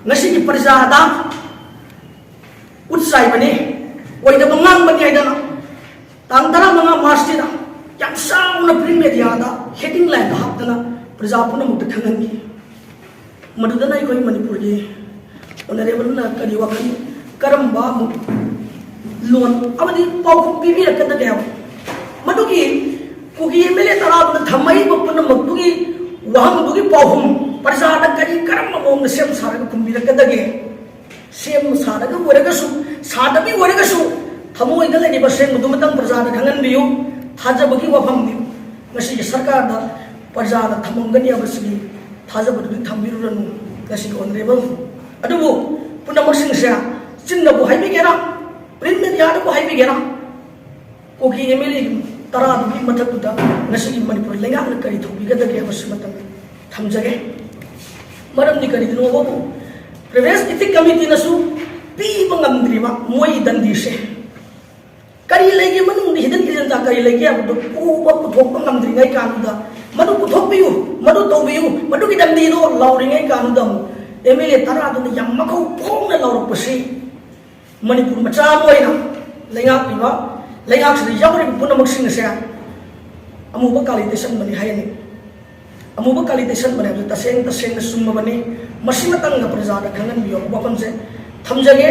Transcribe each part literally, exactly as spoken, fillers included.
ꯉꯁꯤꯒꯤ ꯄ꯭ꯔꯖꯥꯗ ꯎꯠ ꯆꯥꯏꯕꯅꯤ, ꯑꯣꯏꯗꯕ ꯉꯥꯡꯕꯅꯤ ꯍꯥꯏꯗꯅ ꯇꯥꯡ ꯇꯔꯥꯃꯉꯥ ꯃꯥꯔꯁꯇ ꯌꯥꯝ ꯆꯥꯎꯅ ꯄ꯭ꯔꯤꯟ ꯃꯦꯗꯤꯌꯥꯗ ꯍꯦꯗꯤꯡ ꯂꯥꯏꯟꯗ ꯍꯥꯞꯇꯅ ꯄ꯭ꯔꯖꯥ ꯄꯨꯝꯅꯃꯛꯇ ꯈꯪꯍꯟꯈꯤ꯫ ꯃꯗꯨꯗꯅ ꯑꯩꯈꯣꯏ ꯃꯅꯤꯄꯨꯔꯒꯤ ꯑꯣꯅꯔꯦꯕꯜꯅ ꯀꯔꯤ ꯋꯥꯈꯜ, ꯀꯔꯝꯕ ꯑꯃꯨꯛ ꯂꯣꯟ ꯑꯃꯗꯤ ꯄꯥꯎꯈꯨꯝ ꯄꯤꯕꯤꯔꯛꯀꯗꯒꯦ ꯍꯥꯏꯕ? ꯃꯗꯨꯒꯤ ꯀꯨꯀꯤ ꯑꯦꯝ ꯑꯦꯜ ꯑꯦ ꯇꯔꯥꯗꯨꯅ ꯊꯝꯃꯛꯏꯕ ꯄꯨꯝꯅꯃꯛꯇꯨꯒꯤ ꯋꯥꯍꯪꯗꯨꯒꯤ ꯄꯥꯎꯈꯨꯝ ꯄ꯭ꯔꯖꯥꯗ ꯀꯔꯤ, ꯀꯔꯝꯕ ꯃꯑꯣꯡꯗ ꯁꯦꯝ ꯁꯥꯔꯒ ꯈꯨꯝꯕꯤꯔꯛꯀꯗꯒꯦ? ꯁꯦꯝ ꯁꯥꯔꯒ ꯑꯣꯏꯔꯒꯁꯨ, ꯁꯥꯗꯕꯤ ꯑꯣꯏꯔꯒꯁꯨ, ꯊꯃꯣꯏꯗ ꯂꯩꯔꯤꯕ ꯑꯁꯦꯡꯕꯗꯨꯃꯇꯪ ꯄ꯭ꯔꯖꯥꯗ ꯈꯪꯍꯟꯕꯤꯌꯨ꯫ ꯊꯥꯖꯕꯒꯤ ꯋꯥꯐꯝꯅꯤ꯫ ꯉꯁꯤꯒꯤ ꯁꯔꯀꯥꯔꯗ ꯄ꯭ꯔꯖꯥꯅ ꯊꯝꯃꯝꯒꯅꯤ ꯍꯥꯏꯕꯁꯤꯒꯤ ꯊꯥꯖꯕꯗꯨꯗꯤ ꯊꯝꯕꯤꯔꯨꯔꯅꯨ꯫ ꯉꯁꯤꯒꯤ ꯑꯣꯅꯔꯦꯕꯜ ꯑꯗꯨꯕꯨ ꯄꯨꯝꯅꯃꯛꯁꯤꯡꯁꯦ ꯆꯤꯟꯅꯕꯨ ꯍꯥꯏꯕꯤꯒꯦꯔꯥ, ꯄ꯭ꯔꯤꯟ ꯃꯦꯗꯤꯌꯥꯗꯕꯨ ꯍꯥꯏꯕꯤꯒꯦꯔꯥ, ꯀꯨꯀꯤ ꯑꯦꯝ ꯑꯦꯜ ꯑꯦ ꯇꯔꯥꯗꯨꯒꯤ ꯃꯊꯛꯇꯨꯗ ꯉꯁꯤꯒꯤ ꯃꯅꯤꯄꯨꯔ ꯂꯩꯉꯥꯛꯅ ꯀꯔꯤ ꯇꯧꯕꯤꯒꯗꯒꯦ ꯍꯥꯏꯕꯁꯤꯃꯇꯪ ꯊꯝꯖꯒꯦ꯫ ꯃꯔꯝꯗꯤ ꯀꯔꯤꯒꯤꯅꯣꯕꯨ ꯄ꯭ꯔꯤꯚꯤꯌꯁ ꯏꯊꯤꯛ ꯀꯃꯤꯇꯤꯅꯁꯨ ꯄꯤꯕ ꯉꯝꯗ꯭ꯔꯤꯕ ꯃꯣꯏꯒꯤ ꯗꯟꯗꯤꯁꯦ ꯀꯔꯤ ꯂꯩꯒꯦ, ꯃꯅꯨꯡꯗ ꯍꯤꯗꯟ ꯑꯦꯖꯦꯟꯗꯥ ꯀꯔꯤ ꯂꯩꯒꯦ ꯍꯥꯏꯕꯗꯨ ꯎꯕ ꯄꯨꯊꯣꯛꯄ ꯉꯝꯗ꯭ꯔꯤꯉꯩ ꯀꯥꯟꯗꯨꯗ, "ꯃꯗꯨ ꯄꯨꯊꯣꯛꯄꯤꯌꯨ, ꯃꯗꯨ ꯇꯧꯕꯤꯌꯨ, ꯃꯗꯨꯒꯤ ꯗꯟꯗꯤꯗꯣ" ꯂꯥꯎꯔꯤꯉꯩ ꯀꯥꯟꯗꯨꯗ ꯑꯃꯨꯛ ꯑꯦꯝ ꯑꯦꯜ ꯑꯦ ꯇꯔꯥꯗꯨꯅ ꯌꯥꯝ ꯃꯈꯧ ꯐꯣꯡꯅ ꯂꯥꯎꯔꯛꯄꯁꯤ ꯃꯅꯤꯄꯨꯔ ꯃꯆꯥ ꯑꯃ ꯑꯣꯏꯅ ꯂꯩꯉꯥꯛꯂꯤꯕ, ꯂꯩꯉꯥꯛꯁꯤꯗ ꯌꯥꯎꯔꯤꯕ ꯄꯨꯝꯅꯃꯛꯁꯤꯡ ꯑꯁꯦ ꯑꯃꯨꯕ ꯀꯥꯂꯤ ꯇꯩꯁꯟꯕꯅꯤ ꯍꯥꯏꯅꯤꯡꯏ꯫ ꯑꯃꯨꯕ ꯀꯥꯂꯤ ꯇꯩꯁꯟꯕꯅꯦ ꯍꯥꯏꯕꯁꯦ ꯇꯁꯦꯡ ꯇꯁꯦꯡꯅ ꯆꯨꯝꯃꯕꯅꯤ꯫ ꯃꯁꯤꯃꯇꯪꯒ ꯄ꯭ꯔꯖꯥꯗ ꯈꯪꯍꯟꯕꯤꯌꯣ ꯍꯥꯏꯕ ꯋꯥꯐꯝꯁꯦ ꯊꯝꯖꯒꯦ꯫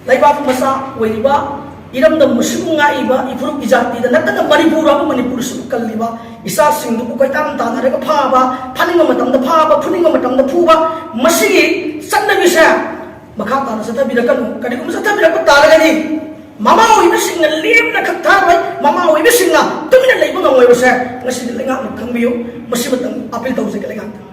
ꯂꯩꯕꯥꯛ ꯃꯆꯥ ꯑꯣꯏꯔꯤꯕ, ꯏꯔꯝꯗꯝ ꯑꯁꯤꯕꯨ ꯉꯥꯛꯏꯕ ꯏꯐꯨꯔꯨꯞ ꯏꯖꯥꯇꯤꯗ ꯅꯠꯇꯅ ꯃꯅꯤꯄꯨꯔ ꯍꯥꯏꯕ ꯃꯅꯤꯄꯨꯔꯁꯤꯕꯨ ꯀꯜꯂꯤꯕ, ꯏꯆꯥꯁꯤꯡꯗꯨꯕꯨ ꯀꯣꯏꯇꯥꯟ ꯇꯥꯟꯅꯔꯒ ꯐꯥꯕ, ꯐꯥꯅꯤꯡꯕ ꯃꯇꯝꯗ ꯐꯥꯕ, ꯐꯨꯅꯤꯡꯕ ꯃꯇꯝꯗ ꯐꯨꯕ, ꯃꯁꯤꯒꯤ ꯆꯠꯅꯕꯤꯁꯦ ꯃꯈꯥ ꯇꯥꯅ ꯆꯠꯊꯕꯤꯔꯛꯀꯅꯨ꯫ ꯀꯔꯤꯒꯨꯝꯕ ꯆꯠꯊꯕꯤꯔꯛꯄ ꯇꯥꯔꯒꯗꯤ ꯃꯃꯥ ꯑꯣꯏꯕꯁꯤꯡꯅ ꯂꯦꯝꯅ ꯈꯛ ꯊꯥꯔꯣꯏ, ꯃꯃꯥ ꯑꯣꯏꯕꯁꯤꯡꯅ ꯇꯨꯃꯤꯟꯅ ꯂꯩꯕ ꯉꯝꯃꯣꯏꯕꯁꯦ ꯉꯁꯤꯗꯤ ꯂꯩꯉꯥꯛꯅ ꯈꯪꯕꯤꯌꯨ꯫ ꯃꯁꯤꯃꯇꯪ ꯑꯥꯄꯤꯜ ꯇꯧꯖꯒꯦ ꯂꯩꯉꯥꯛꯇ꯫